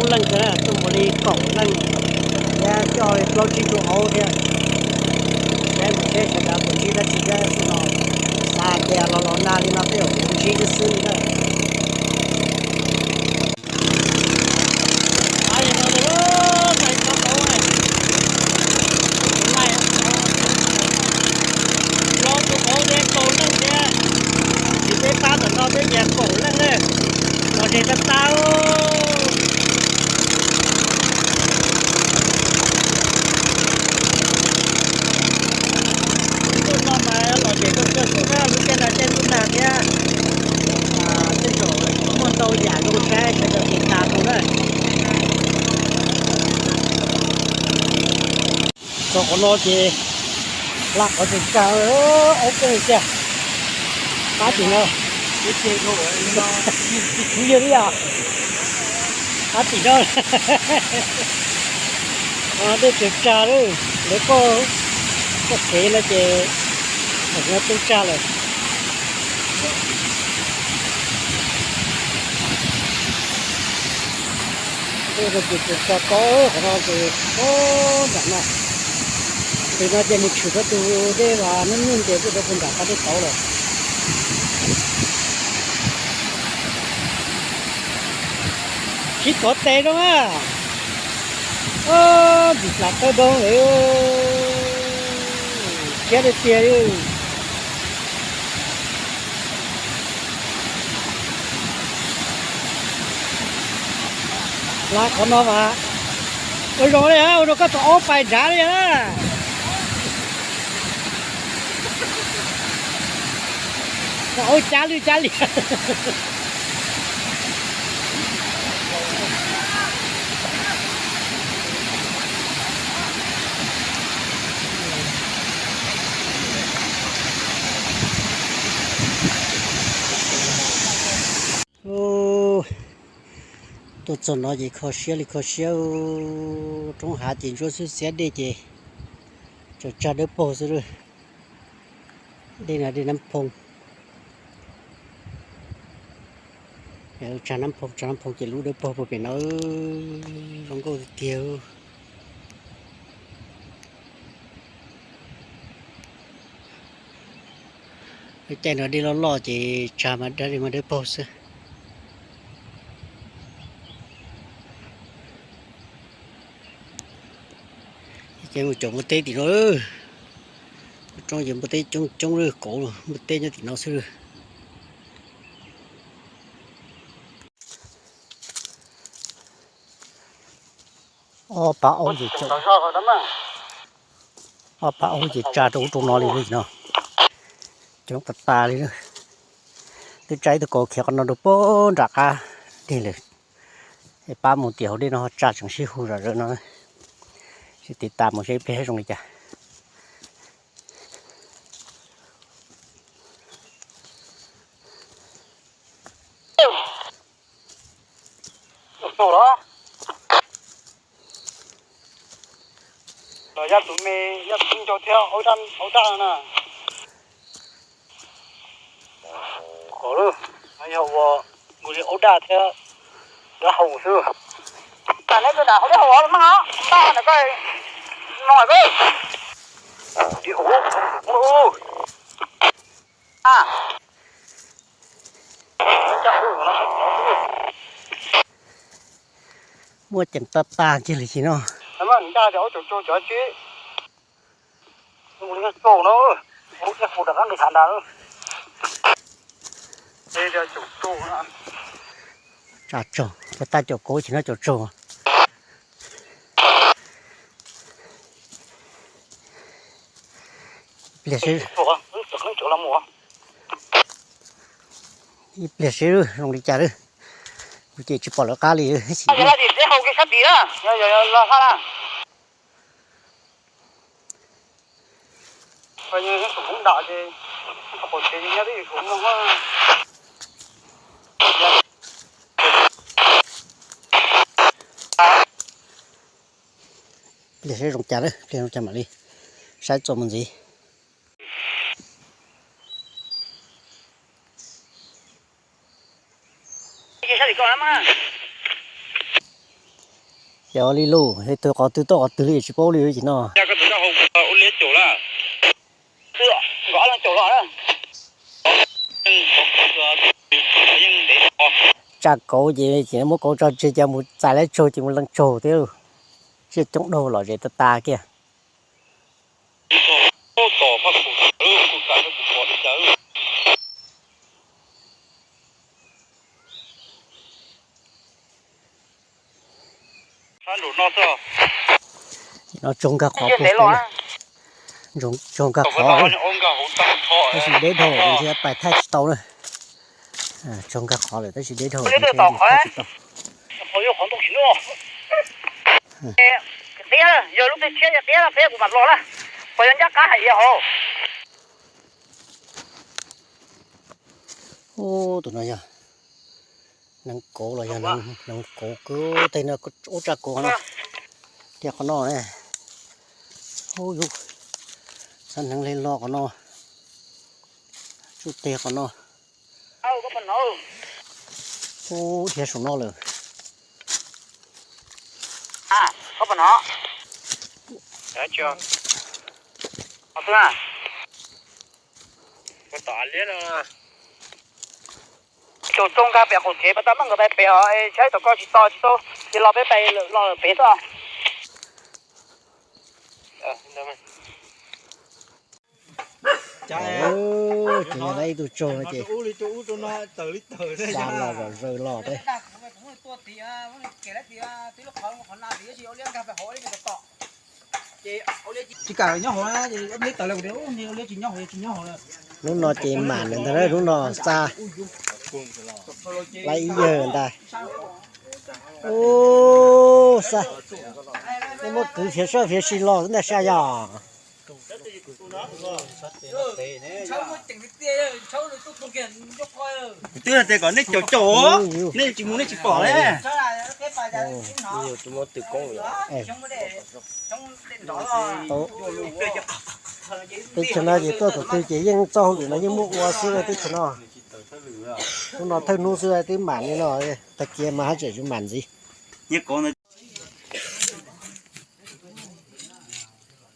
Leej kawg na, tuaj mus li kaum leej thiab coj li plaub tsib tug aub thiab. Saib mus seb sawv daws puas ntsib dab tsi thiab xwb no. Xav tias los los nag li no tej zaum kuv ntsib xwb xwb li na. Plaub tug aub thiab kaum leej thiab, tsis peb pab tom no peb nyias kaum leej na. Los ze tag tag. Tuaj no mas lom zem kawg kawg xwb na, lub caij no caij ntuj nag thiab. Tej zaum muaj ntau yam zoo saib sawv daws tiv tas mus na. Txog qhov no ces hla qhov tseem tsag, aub keej tiag. Pab tim no, kuv yog li yog, pab tim no. Dej tseem tsag lawm, lawv koj, koj kev no ces tseem tsag lawm. Dej no ces tseem tsag tau, qhov no ces nram no, ntawm no ces mus tshwm rau tus dej uas nub nub ntes tuaj rau puag nram qab dej tauv lawm. Sib kov tes rau na. Ntxim hla tawb doob lawm, siab tiag tiag li. Hla qhov no mas ua zoo li, ua rau koj tus aub pais nrad li na. Koj aub cab lwj cab liam. Tuaj txog no ces kho siab li kho siab, roob hav ces ntsuab xwb, xiab dej ces tseem tsag dawb paug xwb. Dej no dej Nab Phoo, tsag Nab Phoo, tsag Nab Phoo ces lub dawb paug puag pem no, zoo nkauj tiag tiag. Lub caij no dej loj loj ces tsag mas dawb, dej mas dawb paug xwb. Ces mus caum npua teb tim no, roob ces npua teb coob coob lawm, kauv npua teb nyob tim no xwb. Ob pab aub ces, ob pab aub ces tsa rau ub rau no li no, coob tas tas li. Twb tsa ib tug kauv khiav qhov no rau puag nram qab deg lawm, es pab mus tim hauv dej no ho tsa tseem sib hu zom zaws no. Sib tiv tas mus seb ib pliag zoo li cas. Los yaj tus me, yaj tus me ncaug thiab aub daj na. Qhov lawm, no yog ua nkaus li aub daj thiab dab hau xwb. Tam neb tus nram hauv dej hau los mas, tab ntawm koj no. Muaj ceem tag tag kiag li no. Tsa tsaug, cov tag caum kauv ces no caum tsaug. Ib pliag seb, ib pliag seb zoo li cas lawm. Kuv ces tsis pom lawv qab li. Pliag seb zoo cas lawm, pliag zoo cas mam li saib txuas mus ntxiv. Ces ua li lus, tus qhov twg toj qhov twg li tsis paub li ces no. Tsa kauv ces, ces muab kauv tso tseg ces mus txais lawv tsaug ces mus leej tsaug thiab. Tsiaj coob dhau los zes tas tas kiag. No tsaug nkag qhov, tsaug nkag qhov, tab sis deb dhau ntshe pais thaij tsis tau na. Tsaug nkag qhov lawm tab sis deb dhau ntshe thaij tsis tau. Yog lub twg tshiab yog tiab peb kuv mam los na, puas yog ncaj qab hais ib yam hauv. Ub, tus no yog neev kauv los yog neev kauv, kwv tej no ub tsa kauv qhov no, tias qhov no ne. Ub yus, xab hneev li lo qhov no, tsuj teg qhov no. Ub, dhia saum no lawm. Caum tsoo nkag pem qaum tsev pas tau meej nkawd pais pem os, saib tom ko tsis tos tsis tau, ces los peb pais los pem xwb. Ces yog lawv ib tug tsaug no ces xya los zom zaws los thiab. Hnub no ces mam lawm ntag, hnub no xa lawv ib yawg ntag. Ub, xa, nej muab kwv fiav sab fiav si los ntag sab yog. Kuv twb hais tias kom nej caum caum, nej tsis mus nej tsis pom ne. Teb chaws no ces tuaj tom twg ces yeej txoj hauj lwm no yeej muaj ua xwb teb chaws no. Hnub no thawj hnub xwb twb mam li no, tag kis mas haj tseem yuav mam ntxiv.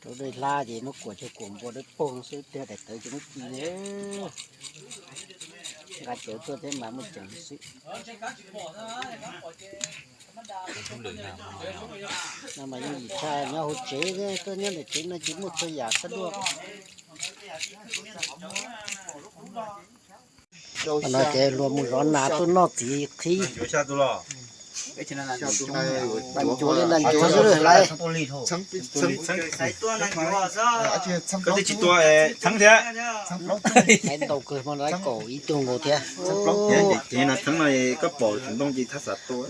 Rau dej hlab ces muab kuam cog kuam npua dawb paug xwb, tiag daim tawv ces muab ci li. Nqa cawv tuaj thiab mas muaj ceem xwb. No mas yeej yim tshaj nyob hauv tsev, tuaj nyob ntawm tsev no ces muaj txhua yam tag duaj. No ces luag mus zov nas tuaj noj txiv qhib. Ncuav li nag ncuav xwb lawm. Txheeb thiab. Ntau kawg, hmo no kaum ib tug nkaus thiab. Ces no txheeb no koj pom tsoom ntoo ces thaj xav tua.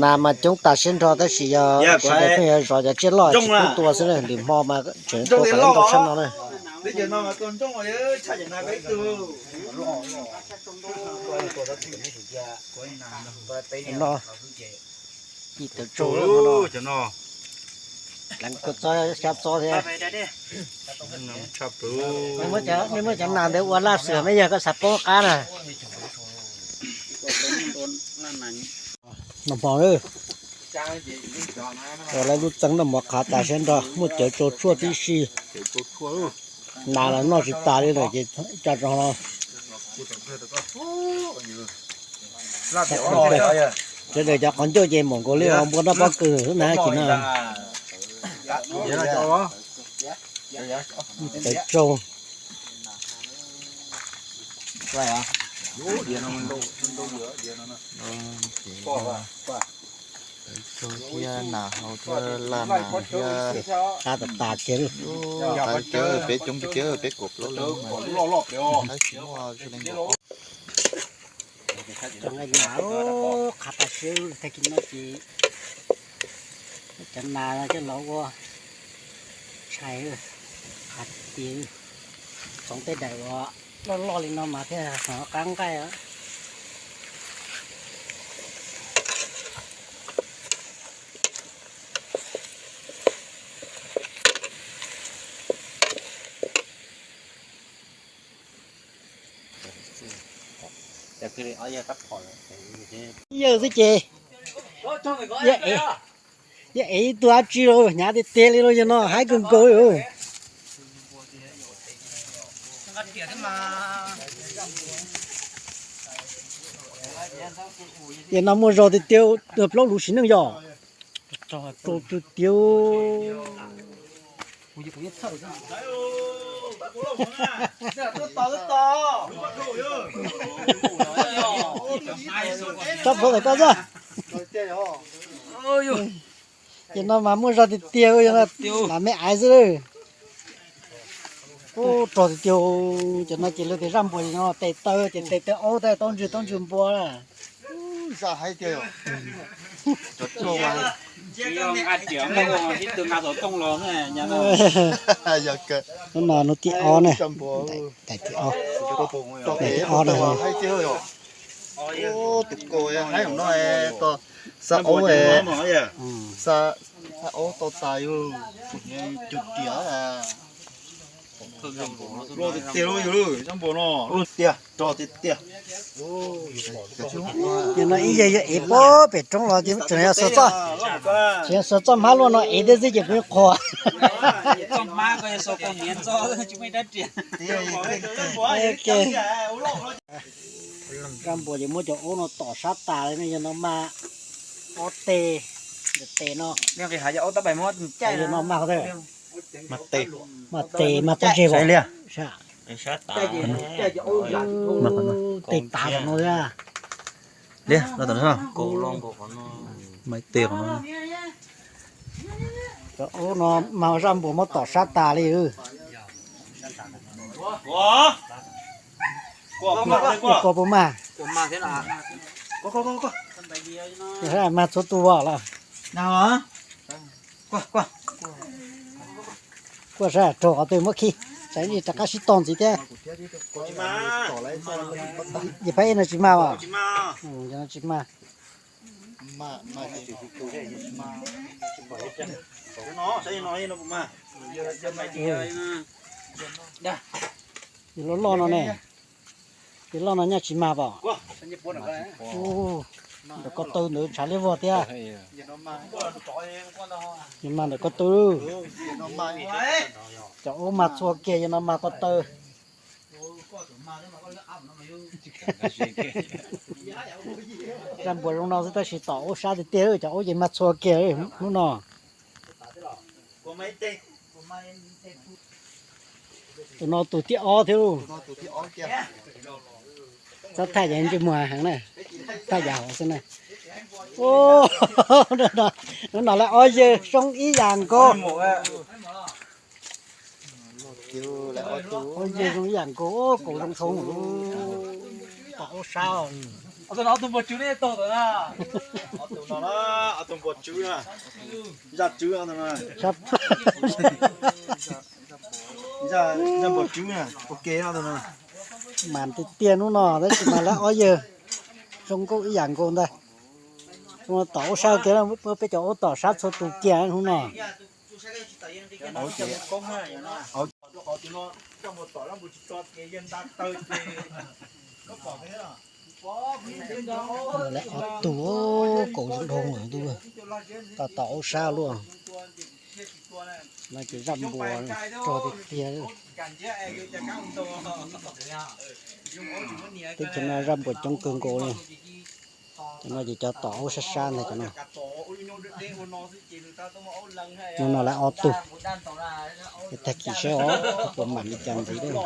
Nas mas coob tas siab nrho tab sis yog sawv daws pheej yuav zov cov tsiaj loj tsis pub tua xwb na, lwm hmo mas tseem tua kom lawv ntau tshaj no na. No ci tawv tsaug no. Leev kua txob xyab txob thiab. Nej muab cov nas ntawd ua laj xwm, nej yog koj xav poob qab na. Noj hmo, ua lawv lub txeev noj mov qhav tas siab nrho, muaj cawv tsau tshuaj tib si. Nas los noj tsis tas li lawm ces tsa rau no. Sawv daws cov qhov ncauj ces mom nkaus li os, npua noj pob kws xwb na ces no. Tawv tsaug. Tawv tsaug thiab nas hau thiab laj nas thiab. Qab tas tas kiag li. Tawv kiag, peb coob kiag, peb kaum plaub leej mas. Tsis muaj zoo li. Cov nqaij nas qhav tas siab tag kis no ces cov nas coj los ua tshais qhav tias txoov tej daim uas loj loj li no mas thiaj qab nqaij. Yawg xwb ces, yawg es, Yog ev ib tug dab tsi los hnyav tiag tiag li no, yog no haib kawg nkaus li. Yog no muaj zog tiag tiag, plaub lub sim neej yog. Rau tiag tiag. Tsob plhuav ntawm koj xwb. Ces no mas muaj zog tiag tiag, yog no lam me aiv xwb. Ub, rog tiag tiag. Ces no ces lawv tias zaj npuas no tes taw, ces tes taw aub tab taub ntswg taub ntswg npua. Zaj haib tiag. Hnub no hnub thib ob na. Tais thib ob. Tais thib ob na. Tus ko haib no, xa aub, xa aub tau tas yus, cug riam. Rog tiag tiag, zaj npuas no tiag, rog tiag tiag. Yog no ib yam yog ev pem roob los tseem yog xuas txoj, tseem yog xuas txoj hmab luaj no ev thiab xwb ces kuv qhuas. Zaj npuas ces muab cov aub no tom sab tas li ne, yog no mas ob tes, ntawm tes no, yog no mas, mas tes mas taub ntseg os. Tes tav no thiab. Liab, no tom no, mas tes qhov no. Cov aub no mas zaj npuas muab tom sab tas li. Koj puas mag? Mag txhua tus los? Kuaj sab raug qhov twg muab khi, tsam ib pliag rov qab sib tog ntxiv thiab. Ces phab ej no tsis mag os? Tsis mag. Ces loj loj no ne, ces loj no nyaj tsis mag pom. Ntawm ko taw ntawd ntshav liab vog thiab. Ces mag ntawm ko taw. Cov aub mag txhua kiag, yog no mag ko taw. Zaj npuas zoo no xwb tab sis tom aub sab tiag tiag, cov aub ces mag txhua kiag hnub no. Tus no tus thib ob thiab lauj. Txhob thaj yam ntsej muag heev na, thaj yam hov xwb na. Hnub no lawv ob yawg zoo ib yam nkaus. Ob yawg zoo ib yam nkaus, kaus zoo dhau, tom aub sab. Ob tug npuas tswv, ob tug npuas tswv, zaj tswv, zaj npuas tswv, ua ke. Mas tiag tiag hnub no tab sis mas lawv ob yawg zoo nkauj ib yam nkaus ntag. Tom aub sab kiag, peb cov aub tom sab txhua tus kiag hnub no. Lawv ob tug, kaus zoo dhau lawm, tom aub sab luaj. No ces zaj npuas rog tiag tiag. Teb chaws no zaj npuas coob kawg nkaus li. Cov no ces cov tom aub sab sab ntag cov no. Hnub no lawv ob tug, tag kis saib os puas mam li cas ntxiv.